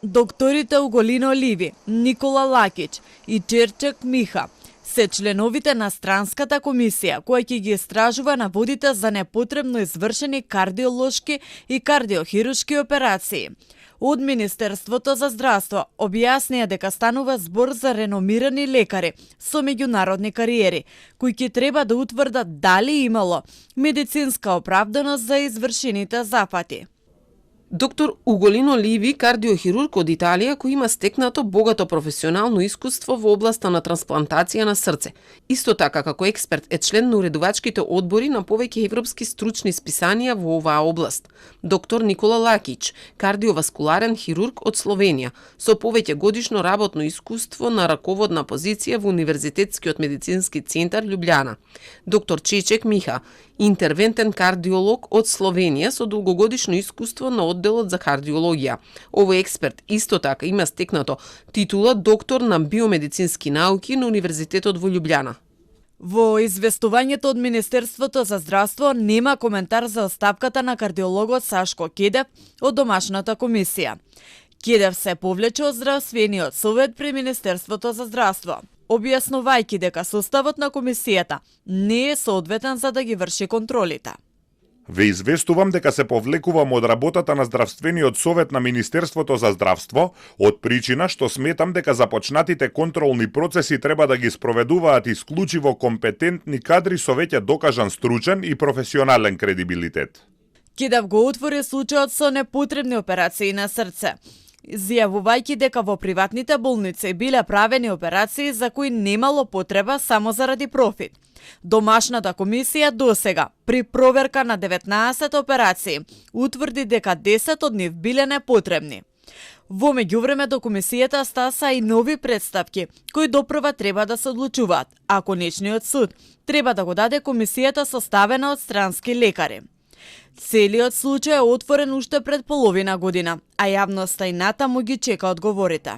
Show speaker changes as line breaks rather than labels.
Докторите Уголино Ливи, Никола Лакич и Черчек Миха се членовите на странската комисија која ќе ги истражува наводите за непотребно извршени кардиолошки и кардиохирушки операции. Од Министерството за здравство објаснија дека станува збор за реномирани лекари со меѓународни кариери, кои ќе треба да утврдат дали имало медицинска оправданост за извршените запати.
Доктор Уголино Ливи, кардиохирург од Италија, кој има стекнато богато професионално искуство во областа на трансплантација на срце. Исто така, како експерт е член на уредувачките одбори на повеќе европски стручни списанија во оваа област. Доктор Никола Лакич, кардиоваскуларен хирург од Словенија, со повеќе годишно работно искуство на раководна позиција во Универзитетскиот медицински центар Љубљана. Доктор Чечек Миха, интервентен кардиолог од Словенија со долгогодишно искуство на одделот за кардиологија. Овој експерт исто така има стекнато титула доктор на биомедицински науки на Универзитетот во Љубљана.
Во известувањето од Министерството за здравство нема коментар за оставката на кардиологот Сашко Кедев од домашната комисија. Кедев се повлече од здравствениот совет при Министерството за здравство, објаснувајќи дека составот на комисијата не е соодветен за да ги врши контролите.
Ве известувам дека се повлекувам од работата на Здравствениот совет на Министерството за здравство, од причина што сметам дека започнатите контролни процеси треба да ги спроведуваат исклучиво компетентни кадри со веќе докажан стручен и професионален кредибилитет.
Кедев го отвори случајот со непотребни операции на срце, изјавувајќи дека во приватните болници биле правени операции за кои немало потреба само заради профит. Домашната комисија досега, при проверка на 19 операции, утврди дека 10 од нив биле непотребни. Во меѓувреме до комисијата стаса и нови претставки, кои допрва треба да се одлучуваат, а конечниот суд треба да го даде комисијата составена од странски лекари. Целиот случај е отворен уште пред половина година, а јавноста и натаму ги чека одговорите.